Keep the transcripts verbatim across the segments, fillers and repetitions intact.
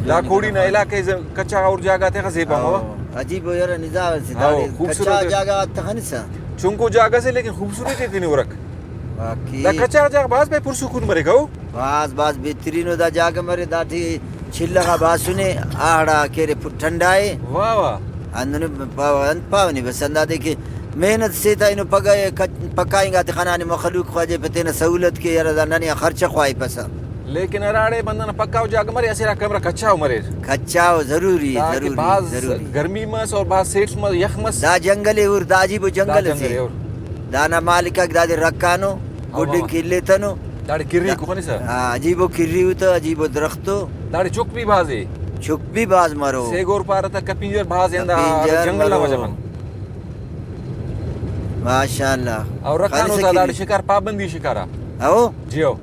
دا کوڑی نا علاقہ ز-، کچا اور جاگہ تیخا زیبا موا۔ ہاں، عجیب و یرا نظام سے ہاں، داڑے۔ خوبصورت کچا ہے۔ جاگہ آتا خنسا۔ چنکو جاگہ سے لیکن خوبصورتی تینے ورک۔ واقعی۔ دا کچا جاگہ بھاز بے پرسکون مریک او۔ بھاز، بھاز بہترین ءُ دا جاگہ مرے، داٹی چلغا باسنے، آہڑا کہ ارے پُ-، ٹھنڈا ءِ۔ واہ واہ۔ ہندن پاو-، انت پاوہ نی بس ہندادے کہ محنت سے تا اینو پگہ ءِ کچ-، پکا انگا تے خنانے مخلوق خواجہ پہ تینا سہولت کے، یرا دا ننے آ خرچہ خواہپسہ۔ لیکن ہراڑے بندغ نا پکاؤ جاگہ مرے، اسہ ارا کمرہ کچاؤ مریر۔ کچاؤ ضروری ءِ، تاکہ ضروری ءِ، بھاز ضروری ءِ۔ گرمی مس اور بھاز سیٹ مس، یخ مس۔ دا جنگل ءِ ہُر، دا عجیب و دا جنگل جنگل اسے۔ ءِ ہُر۔ دانا مالک آک دادے رکھانو، ہاں، گڈنگ ہاں۔ کہ الیتنو۔ داڑے کری دا-، کو خنسا۔ ہاں، عجیب و کری اتو، عجیب و درخت ءُ۔ داڑے چک بھی بھاز ءِ۔ چک بھی بھاز مرو۔ سیگور پارہ تا، کپینجر بھاز اندا کپینجر جنگل نا مرو۔ وجہ غان۔ ماشاءاللہ۔ اور رکھانو خالص تا کری۔ داڑے شکار پابندی شکارا۔ ہو؟ جی ہو۔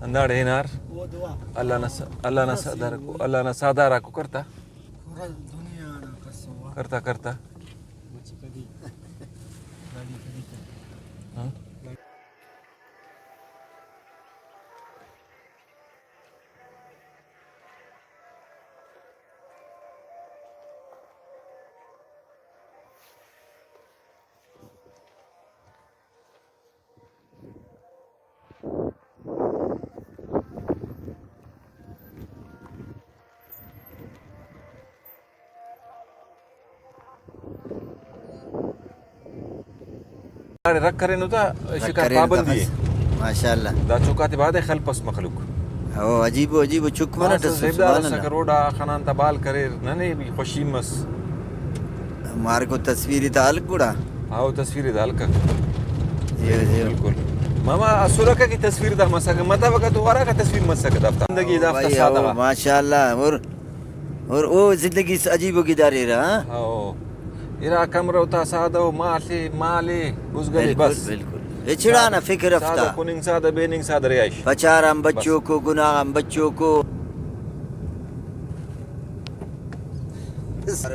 انداڑے ہنار۔ اللہ نا س-، اللہ نا سادار کو، اللہ نا سادار کو کرتا۔ کرتا، کرتا۔ ہاں۔ داڑے رکھ کرینو تا رکھ شکار کرینو تا پابندی ءِ۔ بس۔ ماشاءاللہ۔ دا چکاتے بعد خلپس مخلوق۔ او عجیب و عجیب و چک منٹ ماسا اس، زیبدار سبحان اس اللہ۔ اکا روڈا خنان تا بال کریر، ننے بھی خوشی مس۔ مارکو تصویر تا ہلک گڑا۔ ہاں، او تصویر تا ہلک۔ جی، جی۔ بالکل۔ ماما اسرکہ کہ تصویر تا مسکہ، متوکہ تو وراکہ تصویر مسکہ دافتا۔ زندگی او دافتا بھائی، سادہ او غا۔ ماشاءاللہ۔ اور اور او زندگی س-، عجیب و گدار ارا، ہاں؟ ہاں، او۔ ارا کمرو تا سادہ و مال ءِ، مال ءِ، بزگل ءِ، بالکل، بس۔ بالکل۔ ہچڑا نا فکر سادہ افتا۔ کننگ سادہ، بیننگ سادہ رہائش۔ پچار آن بس۔ بچوکو، گناہ آن بچوکو۔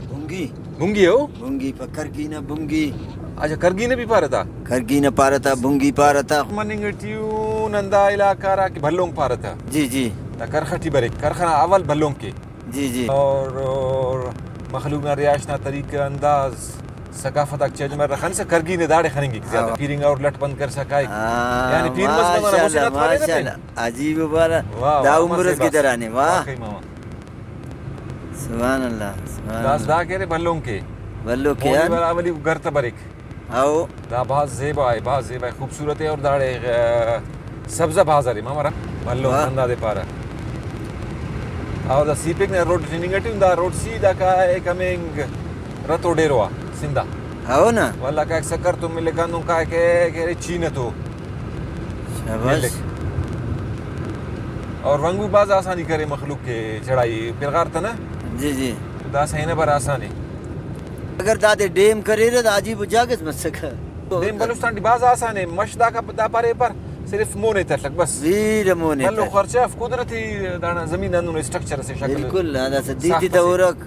بھنگی۔ بھنگی او؟ بھنگی پا کرگی نا بھنگی۔ اچھا، کرگی نا بھی پارہ تا؟ کرگی نا پارہ تا، بھنگی پارہ تا۔ مننگ ٹی او نن دا علاقہ ہرا کہ بھلونک پارہ تا۔ جی، جی۔ دا کرخ ٹی بریک، کرخ نا اول بھلونک ءِ۔ جی، جی۔ اور، اور مخلوق نا رہائش نا طریقہ، انداز، ثقافت آک چینج مرہ، خنسا کرگی نے داڑے خننگک زیادہ۔ ہاں۔ پیرنگ اور لٹ بند کرسا کائک۔ ہاں، یعنی پیر مس بندغ ماشاءاللہ، مسنت مریرہ تین۔ ماشاءاللہ۔ عجیب و بارہ۔ واہ، دا واہ، عمر ماسے اس بس۔ گدرانے، واہ۔ واقعی ماما۔ سبحان اللہ، سبحان داس اللہ۔ دا کہ ارے بھلونک ءِ۔ بھلونک ءِ، مونی ہاں۔ والا اولی گرت بریک۔ ہاؤ۔ دا بھاز زیبا ءِ، بھاز زیبا ءِ، خوبصورت ءِ اور داڑے، آ، سبزہ بھاز ارے، ماما را بھلو واہ۔ ہندادے پارہ۔ اور دا سی پیک نا روڈ ٹی ہننگ ٹی، دا روڈ سیدھا کائک ہمینگ رتو ڈیرو آ سندھ آ۔ ہاؤ نا۔ ولدا کائک سکھر تو ملک، ہندن کائک کہ ارے چین تو شاباش۔ ملک۔ اور ونگو بھاز آسانی کرے مخلوق کہ چڑھائی پرغار تہ نا۔ جی، جی۔ تو داسہ ہنبر آسان ءِ۔ اگر دادے ڈیم کریرہ دا عجیب و جاگہ اس مسکہ۔ ڈیم بلوچستان ٹی بھاز آسان ءِ، مش داکا دا پارے پر صرف مون ایتہ الک بس۔ بیرہ مون ایتہ۔ بھلو خرچہ اف، قدرتی دانا زمین ہندن اسٹرکچر اسے شکل۔ بالکل، ہاں، داسہ دیتی ساخت اسے۔ تہ ہُرک۔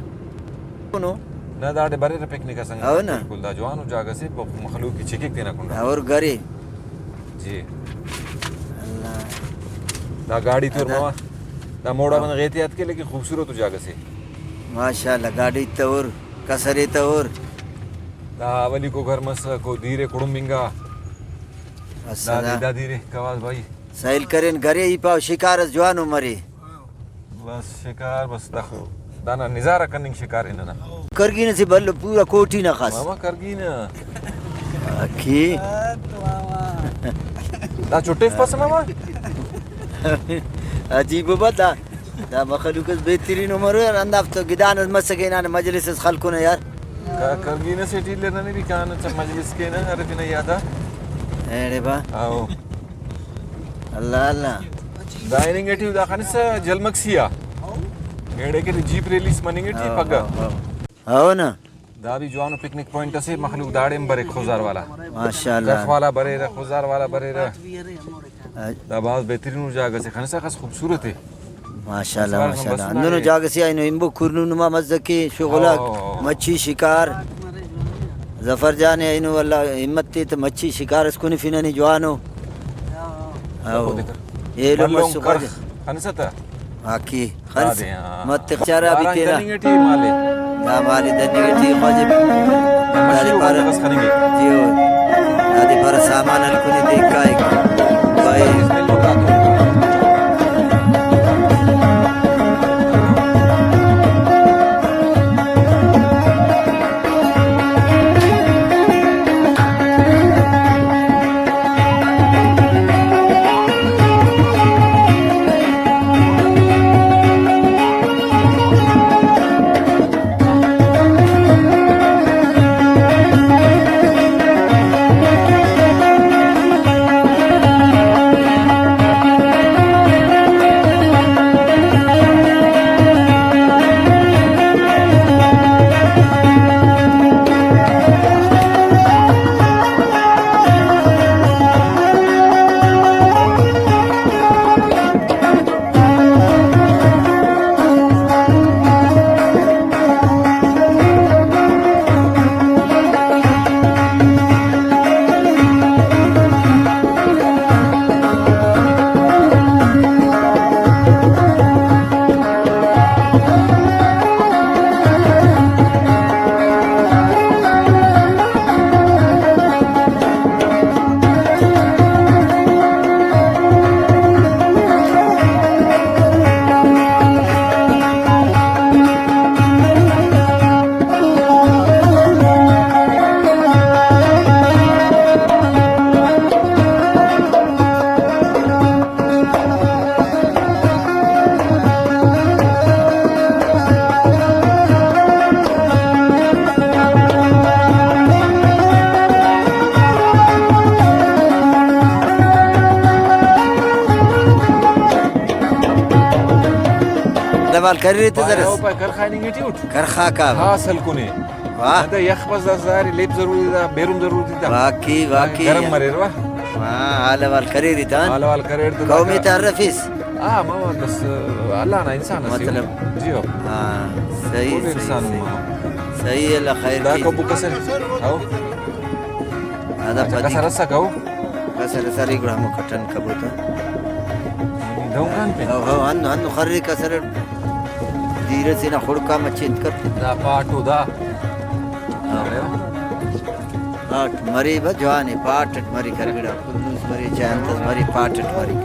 نو۔ نہ داڑے بریرہ پکنک اس انگا۔ ہو نا۔ بالکل، دا جوانو جاگہ سے، مخلوق کہ چکک تینا کنڈا۔ اور گرے۔ جی۔ اللہ۔ دا گاڑی تور ادا۔ ماما۔ دا موڑا ہاں۔ بندغ احتیاط کے، لیکن خوبصورت جاگہ سے۔ ماشاءاللہ، گاڑی تور، کسرے تور۔ دا اولیکو گھر مسکو، دیرے کڑمبنگا۔ بس دا ادا۔ دے، دا دیرے، کواز بھائی۔ سیل کرین گرے، ای پاو شکار اس جوانو مرے۔ بس شکار، بس داخو۔ دانا نظارہ کننگ شکار ءِ ننا۔ کرگین سے بھلو پورا کوٹی نا خاص۔ ماما کرگین۔ اکی۔ دا چٹیف پس ماما۔ عجیب و بد دا، دا مخلوق اس بہترین عمر یار، ہندافتا گدان اس مسکہ ہنانے مجلس اس خلکونہ یار۔ کا-، کرگین اسے ٹی الر ننے بھی کانہ چا مجلس کینہ، ارفنہ یادا۔ ایڑے با۔ آؤ۔ اللہ اللہ۔ دا ہننگ ٹی دا خنسہ جلمکسی آ۔ ایڑے کہ جیپ ریلیز مننگ ٹی ہاں، پگہ۔ ہاں، ہاں۔ ہاں نا۔ دا بھی جوانو پکنک پوائنٹ اسے، مخلوق داڑے ہم بریک خضدار والا۔ ماشاءاللہ۔ کرخ والا بریرہ، خضدار والا بریرہ۔ ہاں۔ دا بھاز بہترین جاگہ سے، خنسہ خاص خوبصورت ءِ۔ ماشاءاللہ، ماشاءاللہ۔ ہندنو جاگہ سے اینو ہمبو کرنو نما مزہ کے شغل آک، ہاں۔ مچھی شکار۔ ظفر جان اینو اللہ ہمت تے تہ مچھی شکار اس کنفنہ نی جوانو۔ ہاں۔ ایلو بھلو مس کرخ خواجہ۔ خنسہ تہ۔ باقی خرچ دادے، ہاں۔ مت چارہ بھی باران تینا۔ کننگ ٹی مالے۔ دا مالے دننگ ٹی واجب۔ نہ مشی دادے او پارہ۔ بندغ اس خننگے۔ جیو۔ دادے پارہ سامان ہلکنے دے کائک۔ بھائی۔ حال کریرے تہ زرس۔ او پائے کرخا ننگ ٹی اٹ۔ کرخا کا۔ ہاں، سلکنے۔ واہ۔ دا یخ بس دا زاری لیپ ضروری دا، بیرم ضروری دا۔ واقعی، واقعی۔ گرم مریر واہ۔ ہاں، حال احوال کریرے تان۔ حال احوال کریر تہ قومی داکا۔ تعرف اس۔ ہاں، ما بس اللہ نا انسان اسے۔ مطلب۔ جی ہو۔ ہاں، صحیح، کل صحیح، انسان صحیح۔ ما۔ صحیح، اللہ خیر دا کی۔ کبو کسر۔ ہاؤ۔ ادا اچھا، پدی۔ کسر اسا کہو؟ کسر اسا ری گڑا ہمو کٹن کبو تا۔ دہن کان پہ؟ ہاؤ، ہاؤ، ہندن، ہندن خرے کسر۔ دیر سے نا خڑکا مچے انت کرتے۔ دا پاٹو دا۔ ہاں۔ پاٹ مرے با جوانے، پاٹ اٹ مرے کرے گڑا۔ کندوز مرے، چاہے انتس مرے، پاٹ اٹ مرے۔